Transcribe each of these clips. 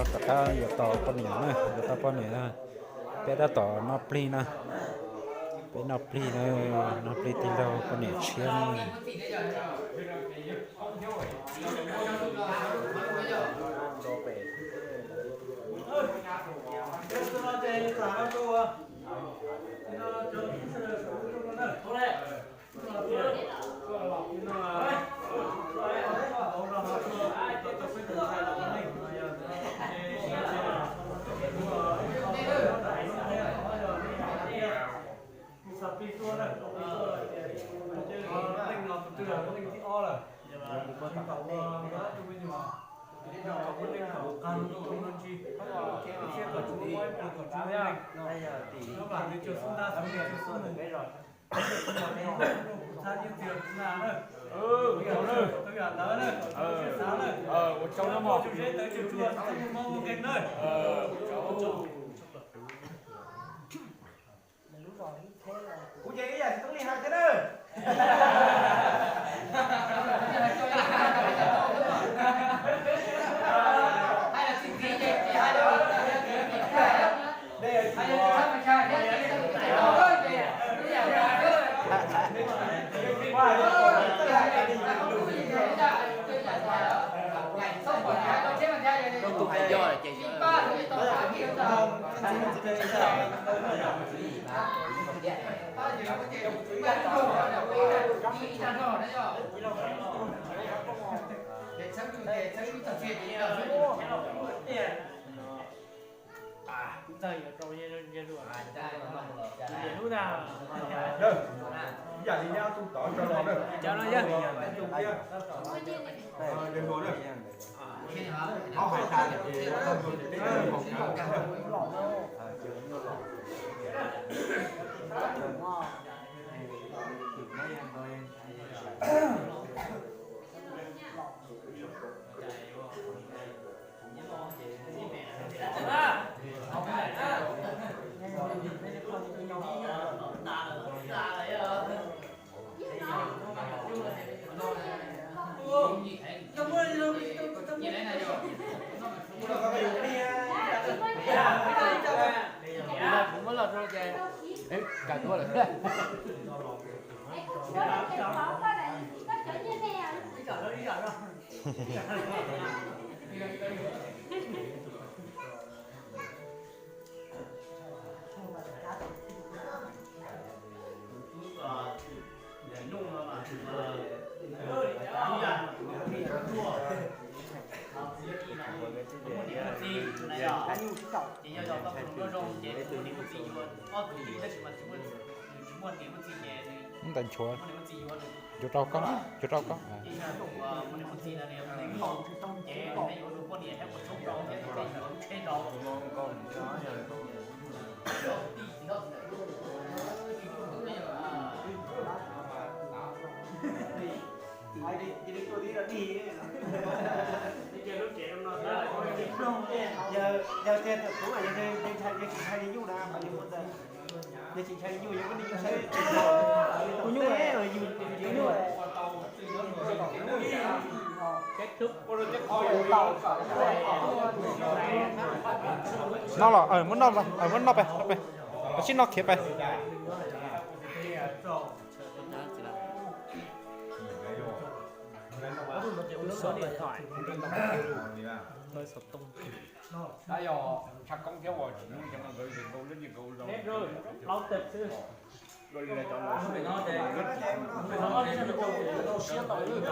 Rov qab yuav tau poj niam na, yuav tau poj niam na. Peb tab tom noj plig na, peb noj plig na, noj plig tij laug poj niam tshiab na. Ua tsaug na mog. Kuv ces ib yam tsis toob li hais thiab na. Ib yam li neb ob tug tod tso los na. Cov no yog. Qhov hais tas ces teb chaws hauv kav los na. Muab loj rau ces kawg tuag lawm. Ntawd nchuav, nchuav rau koj, nchuav rau koj. Yog tias thaum kuv mas yog tsis ntshai li nyuj na, yog tsis ntshai li nyuj, yog kuv nyuj saib kuv nyuj, yus nyuj. No los muab noj, muab noj pe, sib noj khiav pe. Tab yog tshaj koob thiab uas tsis hnub ntawd nkawd ces nkauj lub ces nkauj zoo.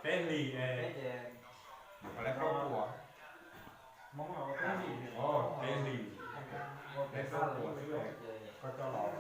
Peb hlis, peb hlis, peb hlis, koj coj los.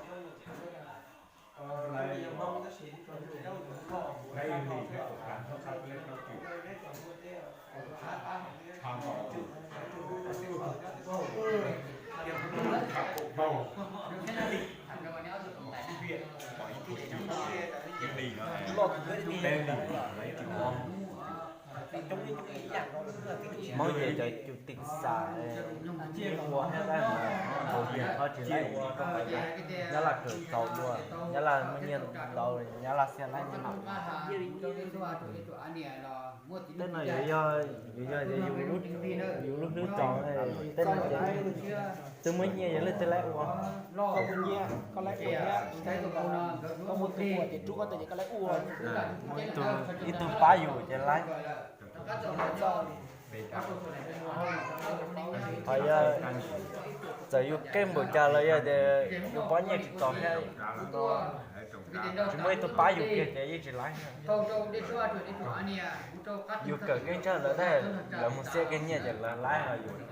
Hmoob ces cov cus tis xas ua thiab tab mas nkaus tias ho tsis laib ua rau qhov Nyab Laj kawm txaus dua, Nyab Laj muaj nyiaj ntau, Nyab Laj xiab laib nyiaj no. Tej no yuav yog, yuav yog yus lub hlwb txaus, tej no ces twb muaj nyiaj yog leej twg laib ua. Ib tug pab yus ces laib. Ho yog txawm yus keej npaum cas los yog tias yus pab nyiaj tsis txaus thiab, tsis muaj ib tug pab yus kiag ces yeej tsis laib. Yus kawm keej tshaj lawv tab lawv mus xiab kiag nyiaj ces lawv laib, ho yus xiab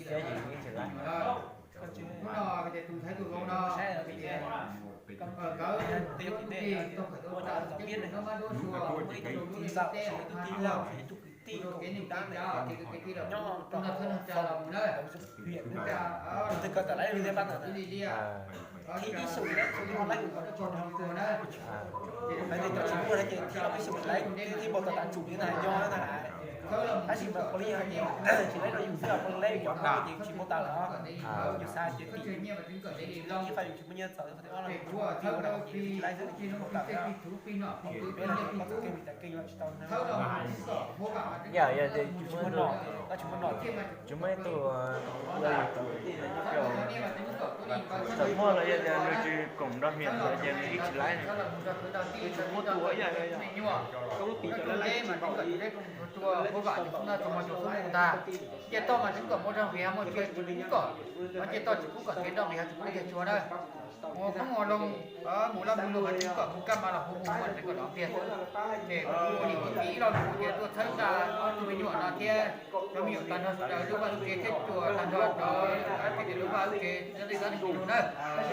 ces yus yeej tsis laib. Yam yog tias tsis muaj ib tug, txawm muaj los yog tias nws tsis koom nrog hiam ntawd ces nws yeej tsis laib. Tsis muaj tus ua ib yam, koj lub piv tawm laib tsis npaum li. Ncej toj mas tseem kom muaj zog nqis muaj tshuaj tsis pub kom, ncej toj tsis pub kom nqis nroj nqis tsis pub tiag tsuag na. Mus poob mus loo, mus laj mus lug tsis pub kom mus kaj mas los hu mus muaj tseem kom los tiag. Ces kuv ua nim kuv txiv ib lo lus tias tuaj txhawb zaj ob tug me nyuam no thiab cov me nyuam tag nrho sawv daws lub vaj lub tsev thiab cua tag nrho rau tej lub vaj lub tsev txhawb tej txhua tus na,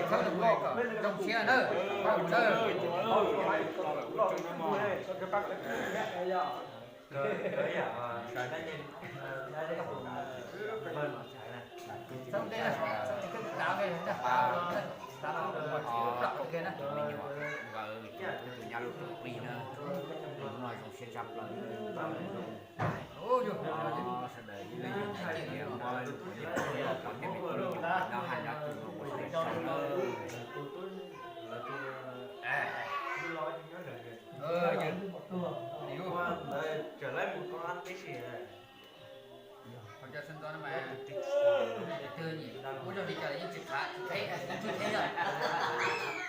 txhawb los mus kom zoo siab na, ua na. Li cas yeej tsis khav, tsis khav, tsis khav.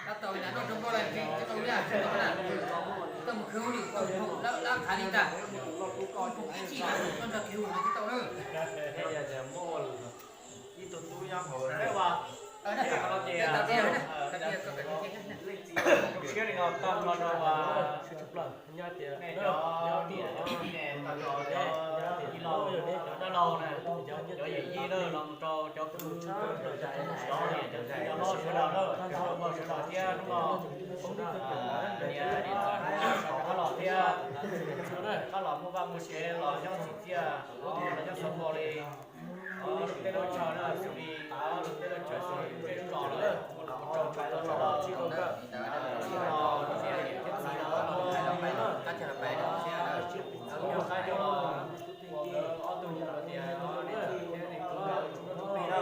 Tab tau ib nrab noj rau npoj lawm, tsis tau ib yam tsis tau na. Tau mus khwv hauj lwm kom khoom lab khav li cas, khoom ib chim los nrog khwv hauj lwm tsis tau na. Ib tug tub nyob hauv, siab li no tag nrho rau nej cov niam cov txiv, cov dab laug na, cov yawm yij na, los mus rau cov kwv, cov niam cov txiv cov hlob sawv daws na, cov hlob sawv daws thiab hnub no niam txiv rov qab los thiab, rov qab los muaj vaj muaj tsev los nyob txim txiaj, los nyob xov pos li. Lub teb lub chaw no xws li, lub teb lub chaw xws li zej zos lawm, mus rau txhua txhua lub tsis rau kawg. Niam thiab txiv lawv, qab chaw pais, qab chaw pais, ob tug tias niam txiv thiab niam txiv lawv tsis muaj tus plig na.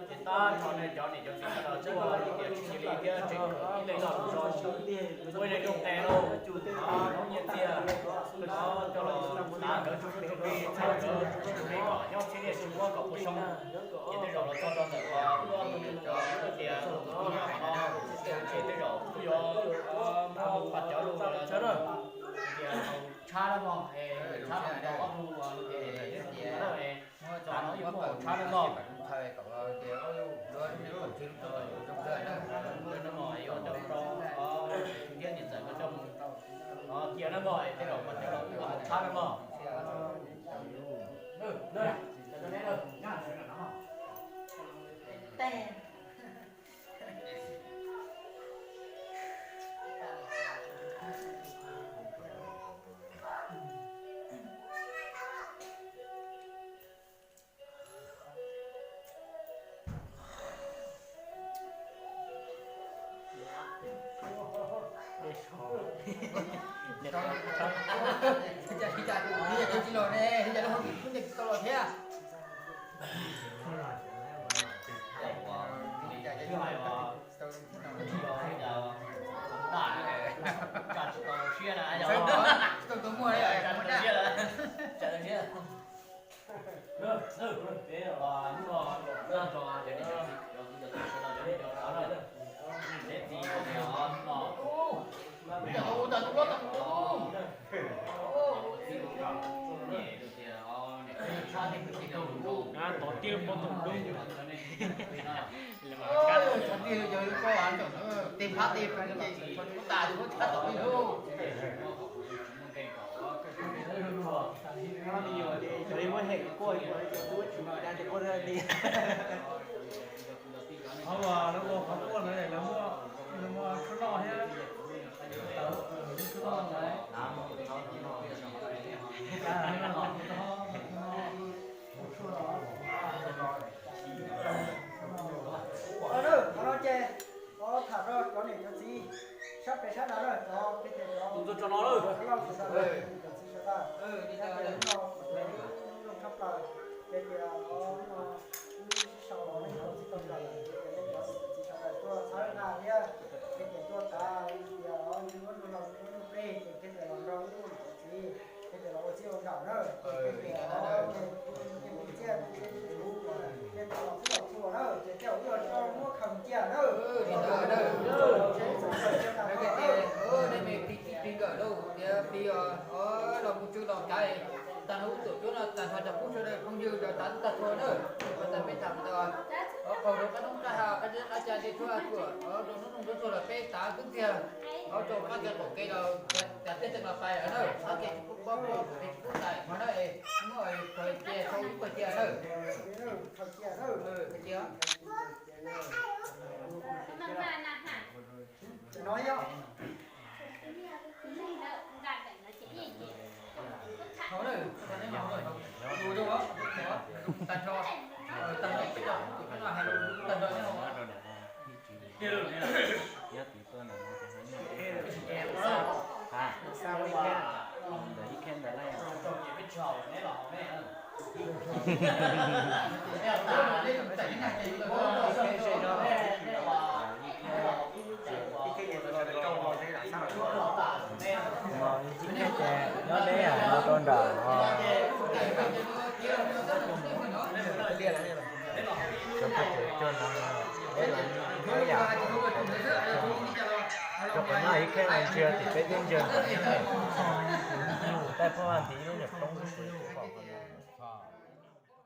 Ces tab tom nej cov niam cov txiv sawv daws tuaj tias tsis cia li thiab tseem ib leeg los mus zov ua ib leeg rooj tes lauj, hnub nyiaj txiag coj los tav nkawd tsuj tsuj plig, txhawb nkawd tsuj tsuj plig kom nyob txhiab niaj tsis muab kom puas xyoo. Ces tej zaum los txog rau ntawm lub ob tug tias tus tub nyob hauv no, ces tej zaum kuj yuav muab pas cawv lus los tias tshab na mog, tshab no ob tug tias txog no yuav muab tshab na mog. Cia na mog, yuav coj rau thiab niam ntxawm ko coj mus cia na mog, tej zaum pas cawv los kuj tshab na mog. Tes phab tes, tes phab tes. Qhov uas lawv ua qhov quaj ntawd lawv muaj, lawv muaj tshuaj noj thiab. Qhov no ces thov tham rau cov niam cov txiv sab pem sab nrad na, cov peb tias cov, tus ntxuag tso no lawm, cov niam cov txiv sawv daws, yog tias hnub no kuv tus hlub zoo tshaj plaws, ces tias hnub no wb sib sau los nej tau txij tau nkawm lawm, ces nej cov niam cov txiv sawv daws tuaj txhawb nqa thiab, ces tias tuaj tav tias nws muab nws los nws muab nws plig, ces thiaj tias los nrog wb ua niam ua txiv, thiaj tias los ua txij ua nkawm na, ces thiaj tias ces tus txiaj tus txhu, nej tau los xub los txhua na, ces thiaj ua wb los tso muab khaws cia na. Nej me plig txij plig nkawm lauj, tias plig los mus tsw los kav, tag nrho wb tuam cuab no tag nrho cov phooj ywg sawv daws phooj ywg sawv daws tag tag txhua na, tas peb tham ntawd, qaug rau qab hnub qab ha qab zeb qab ca tej txhua txhua, rau hnub nyoog txhua txhua los peb tav kwv txhiaj, rau qab kev qaum kev los tas tej teej los pais lawm na, qab kev tsis pub pob pub pem tsis pub tais hmo na es muab khaws cia, tau ib pawg cia na. Khaws cia. Nyob deb no rau nram no. Peb los ib yam, rau qhov nyob ib kheb no ntsia tim peb twb ntsia ntawm ib lub niam, tais phoj ntawm ib lub niam roob xwb.